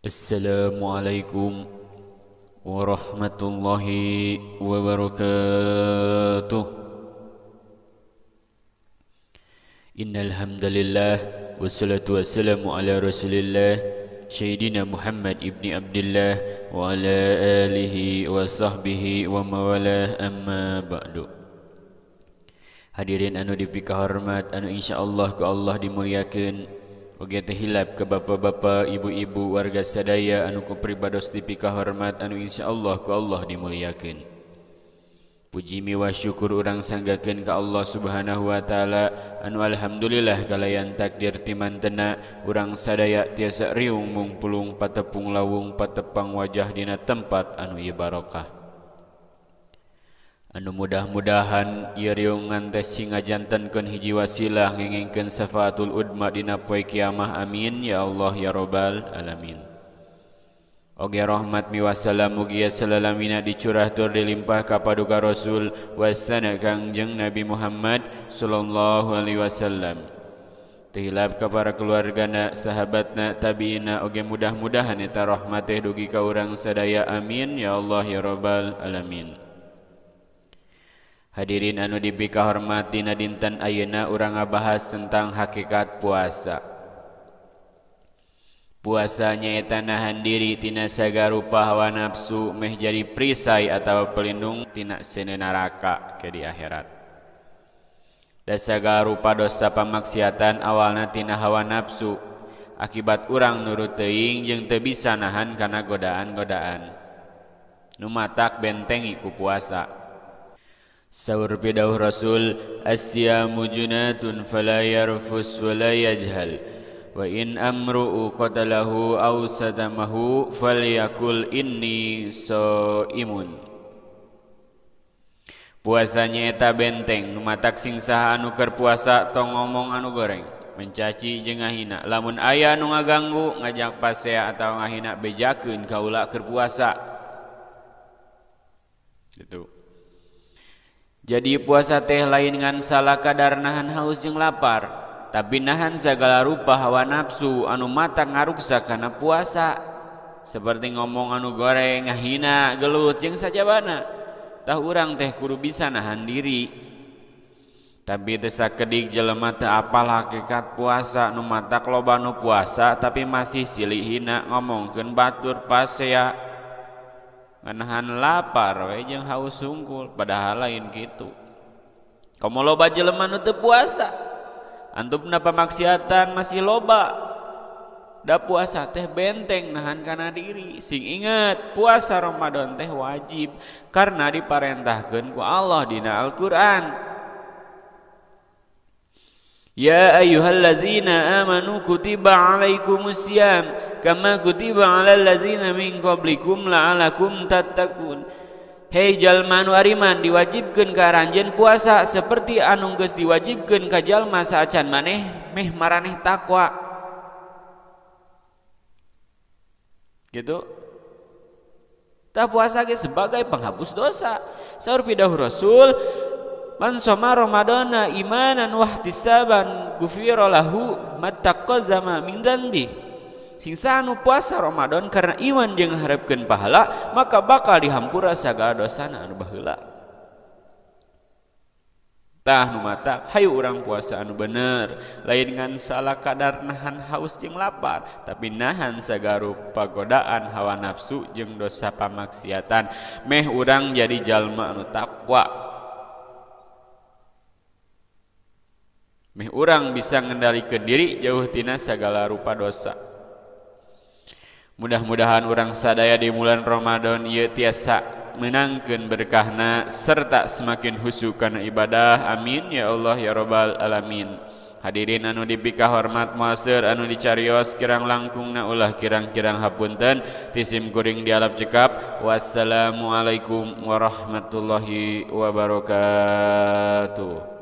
Assalamualaikum warahmatullahi wabarakatuh. Innal hamdalillah wassalatu wassalamu ala Rasulillah Sayyidina Muhammad ibni Abdullah wa ala alihi wa sahbihi wa mawalah, amma ba'du. Hadirin anu dipikahormat, anu insyaallah ku Allah dimuliakeun. Oge teh hilap ke bapa-bapa, ibu-ibu, warga sadaya anu ku pribados dipikahormat, anu insyaallah ku Allah dimuliakeun. Puji miwah syukur urang sanggakeun ka Allah Subhanahu wa taala, anu alhamdulillah kalayan takdir timantena urang sadaya tiasa riung mungpulung patepung lawung patepang wajah dina tempat anu ieu barokah. Anu mudah-mudahan ieu riungan teh sing ngajantenkeun hiji wasilah ngengengkeun syafaatul udma dina poe kiamah, amin ya Allah ya rabbal alamin. Oge rahmat miwah salam mugia selalamina dicurah tur dilimpah ka paduka Rasul wasana Kangjeng Nabi Muhammad sallallahu alaihi wasallam. Teu hilap ka para keluargana, sahabatna, tabiina, oge mudah-mudahan eta rahmat teh dugi ka urang sadaya, amin ya Allah ya rabbal alamin. Hadirin anu dipikahormat, dina dinten ayeuna urang ngabahas tentang hakikat puasa. Puasa nyaeta nahan diri tina sagarupa hawa nafsu meh jadi perisai atau pelindung tina seuneu neraka ke di akhirat. Da sagarupa dosa pamaksiatan awalna tina hawa nafsu, akibat urang nurut teuing jeung teu bisa nahan kana godaan-godaan. Nu matak bentengi ku puasa. Saur pidauh Rasul, asyamu junatun fala yarfus wa la yajhal, wa in amru'u qatalahu aw satamahu falyakul inni shaimun. Puasanya eta benteng nu matak sing saha anu keur puasa tong ngomong anu goreng, mencaci jeung ngahina. Lamun aya nu ngaganggu, ngajak pasea atawa ngahina, bejakeun kaula keur puasa. Gitu. Jadi puasa teh lain ngan salah kadar nahan haus jeung lapar, tapi nahan segala rupa hawa nafsu anu mata ngaruksa kana puasa, seperti ngomong anu goreng, ngahina, gelut jeung sajabana. Tah urang teh kudu bisa nahan diri. Tapi teu sakedik jelema teu apal hakikat puasa, nu matak loba nu puasa tapi masih silih hina, ngomongkeun batur pasea, nahan lapar we jeung haus sungkul, padahal lain kitu. Komo loba jelema nu teu puasa, antupna pamaksiatan masih loba. Da puasa teh benteng nahan kana diri. Sing inget, puasa Ramadan teh wajib karena diparentahkeun ku Allah dina Al-Qur'an. Ya ayyuhalladzina amanu kutiba alaikumusiyam kama kutiba alal ladzina min qablikum la'alakum tattaqun. Hei jalma anu ariman, diwajibkeun ka aranjeun puasa seperti anu geus diwajibkeun ka jalma saacan maneh meh maraneh takwa. Gitu. Tah puasa ge sebagai penghapus dosa. Saur pidauh Rasul, man shoma ramadana imanan wahtisaban gufira lahu ma taqaddama min dzanbi. Sing saha nu puasa Ramadan karena iman jeung harapkeun pahala, maka bakal dihampura sagala dosana anu baheula. Tah nu matak hayu urang puasa anu bener, lain ngan salah kadar nahan haus jeung lapar, tapi nahan sagarupa godaan hawa nafsu jeung dosa pamaksiatan meh urang jadi jalma anu takwa. Meh urang bisa ngendalikeun diri jauh tina sagala rupa dosa. Mudah-mudahan urang sadaya di bulan Ramadan ieu tiasa menangkeun berkahna serta semakin khusyuk kana ibadah, amin ya Allah ya rabbal alamin. Hadirin anu dipikahormat, muaseur anu dicarios kirang langkungna ulah kirang-kirang hapunten tisim kuring dialap cekap. Wassalamualaikum warahmatullahi wabarakatuh.